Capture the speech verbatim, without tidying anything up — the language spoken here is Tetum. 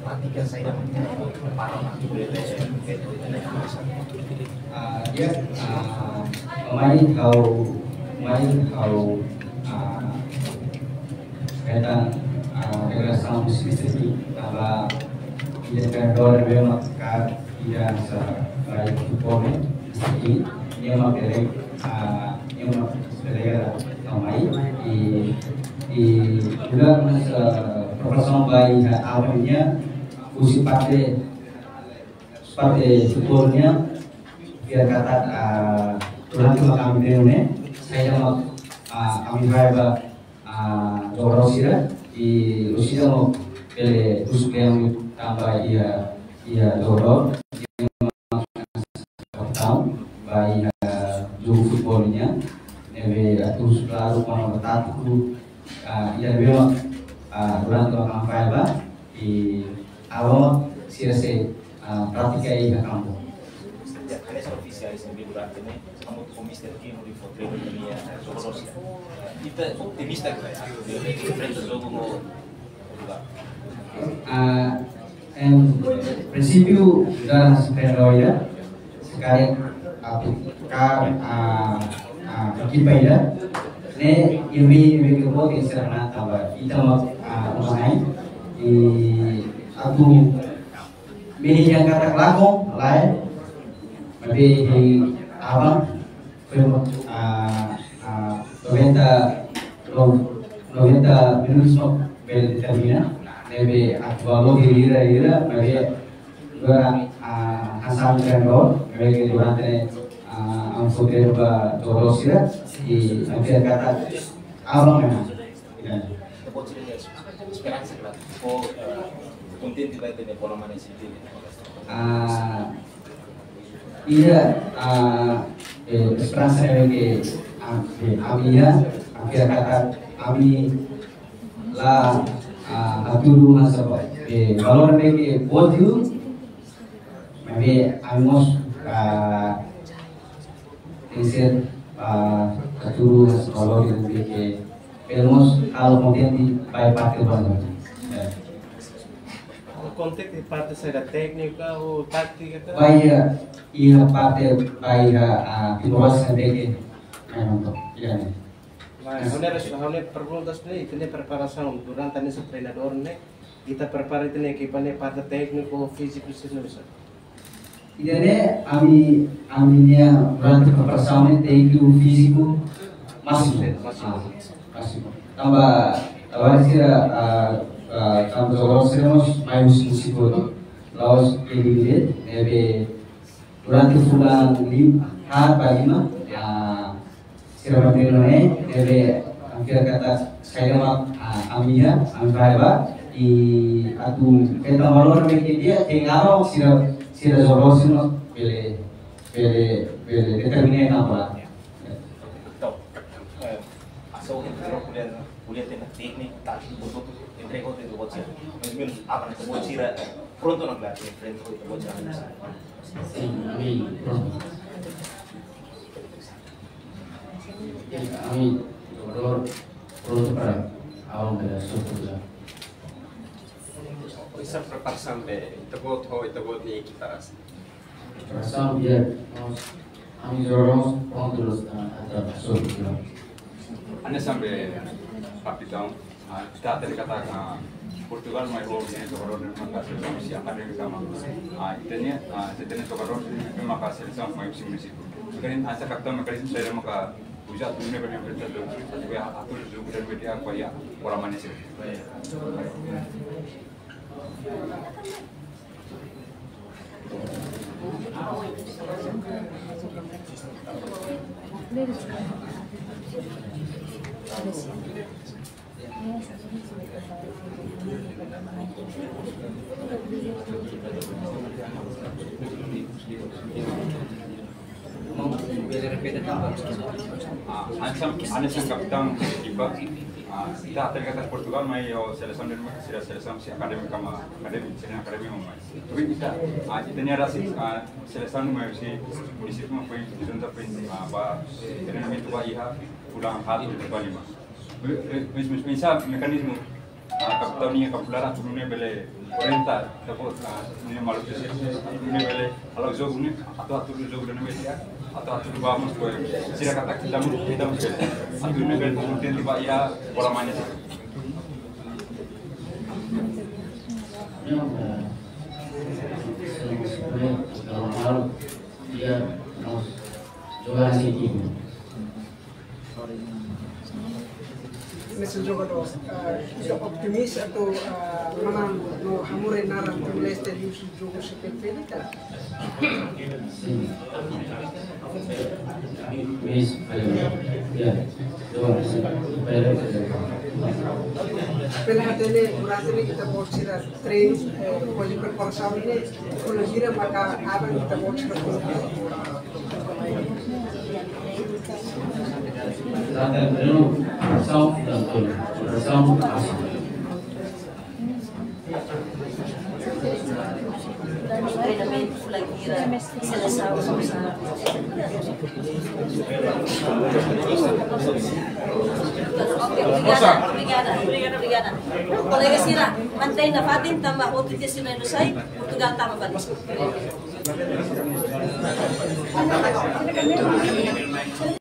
Prátika saida mak ita prepara atu bele feto ita-nia nasaun. Ah, ya, ah, mai ha'u, mai ha'u, ah, hetan, ah, deklarasi husi mister Kim, tanba ida treinadór ne'ebé mak kaer ida hanesan futeból ne'e, mister Kim, nia mak delega, ah, nia mak delega ha'u mai, i, i, durante preparasaun ba iha aban nian, husi parte, parte futeból nian, fiar katak, ah, durante mak ami treinu ne'e, saida mak, ah, ami haree ba, ah, jogadór sira, i husi ida mak bele husu kle'an tanba iha, iha jogadór, kapitaun, ba iha jogu futeból nian, ne'ebé atu husu klaru kona-ba tátiku, ah, ida ne'ebé mak, ah, durante mak ami haree ba, i aban sira sei, ah, prátika iha kampu. Ya, hanesan ofisiál ne'ebé durante ne'e, ami ho mister Kim hodi fó treinu ba nia jogadór sira. Ita optimista ka, ya, enfrenta jogu ho Portugal. Ah, em prinsípiu, durante preparasaun, se karik atu kaer, ah, ah, ekipa ida, ne'e, imi, imi ke bote serna tanba ita mak, ah, uma-na'in, i atu mini yang kata kelakon, lae, maibé iha aban, foin, ah, ah, noventa, no-, noventa minutos mak bele determina, ne'ebé atu valór hira-hira, maibé agora, ah, hanesan treinadór, maibé ke durante, ah, ami fó treinu ba jogadór sira, i ami fiar katak aban memang. Ya. Ita-boot sira-nia esperansa ka lae, ou, eh, kontente ba ita-nia bola mane sira-ne'e? Ah, ida, ah, eh, esperansa ne'ebé ke, ah, eh, ami iha, ami fiar katak ami la, ah, hatudu hanesan, eh, valór ne'ebé ke boot liu, maibé ami mós, ah, tenke ser, ah, hatudu hanesan valór ne'ebé ke, pelo menos, halo kontente ba parte bola. Ya. Kontente iha parte saida, téknika ou tátika ka? Ba iha, iha parte ba iha, ah, timoroan sira-ne'ebé ke main nonton. Iya, ne'e. Mas, ha'u-nia res-, ha'u-nia pergunta ne'e, ita-nia preparasaun durante ne'e hanesan treinadór ne'e, ita prepara ita-nia ekipa ne'e parte tékniku, fíziku, sira-ne'e oinsá? Ida-ne'e ami, ami-nia durante preparasaun ne'e tenke fíziku másimu. Másimu. Ah, másimu. Tanba, tanba sira, ah, ah, tanba jogadór sira mós mai husi munisípiu, la'ós individu, ne'ebé durante fulan lim-, haat ba lima, ah, sira mantén ne'e, ne'ebé ami fiar katak saida mak, ah, ami iha, ami haree ba, i atu hetan valór ne'ebé ke di'ak, ke ngaro sira, sira jogadór sira bele, bele, bele determina tanba. Entaun, eh, asaun entre jogadór ko'alia, ko'alia tiha ona tékniku, tátiku, buat hotu, entrega hotu ba ita-boot sira. Mais ou menus, apa ita-boot sira prontu ona ka lae, enfrenta ita-boot sira? Sin, ami prontu. Ami jogadór prontu para aban bele sobu jogu. Oinsá preparasaun ba ita-boot ho ita-boot nia ekipa rasik? Preparasaun di'ak, ami jogadór prontu loos, ah, atu sobu jogu. Hanesan be kapitaun, ah, ita hatene katak, ah, Portugal mai ho jogadór ne'ebé maka selesaun husi akademia ka mak. Ah, ita-nia, ah, ita-nia jogadór ne'ebé maka selesaun mai husi munisípiu. Maka ne'e hanesan kapitaun maka selesaun saida maka uza atu nune'e bele enfrenta jogu, atu bele atu jogu dan bele apa ya, bola mane sira. Bele repete tanba? Ah, hanesan, hanesan kapitaun ekipa, ah, ita hatene katak Portugal mai ho selesaun ne'ebé maka sira selesaun husi akademia ka mak, akademia, sira akademia mak mai. Tapi ita, ah, ita-nia rasik, ah, selesaun ne'ebé mai husi munisípiu mak foin, ita-nia foin, ah, ba treinamentu ba iha fulan haat to'o fulan lima. Be-, be-, be-, be-, oinsá mekanizmu, ah, kapitaun nian, kapitaun atu nune'e bele Kuarenta, depois, ah, ne'e malu ke se, ne'e bele, halo jogu ne'e, atu, atu jogu ne'e bele, atu, atu ba mós, sira katak ita mós, ita mós bele. Atu ne'e bele, kontente ba iha bola mane. Não, eh, se nos puede trabajar, ya nos jogar en equipo. Ne'e jogadór, ah, ita optimista atu, ah, manán no Hamorein naran Timor-Leste iha jogu C P P ne'e ka? Sim. Mis, ya. Jogadór, sim. Bele hatene, durante ne'e ita-boot sira treinu, eh, kuaze preparasaun ne'e, kuandu gira maka aban ita-boot sira. Durante treinu, preparasaun, preparasaun, asaun. Treinamentu, fulan hira, selesaun, selesaun. Oke, obrigada, obrigada, obrigada, obrigada. Kolega sira, mantein nafatin tanba hotu tiha sira no sai, Portugal tama fali.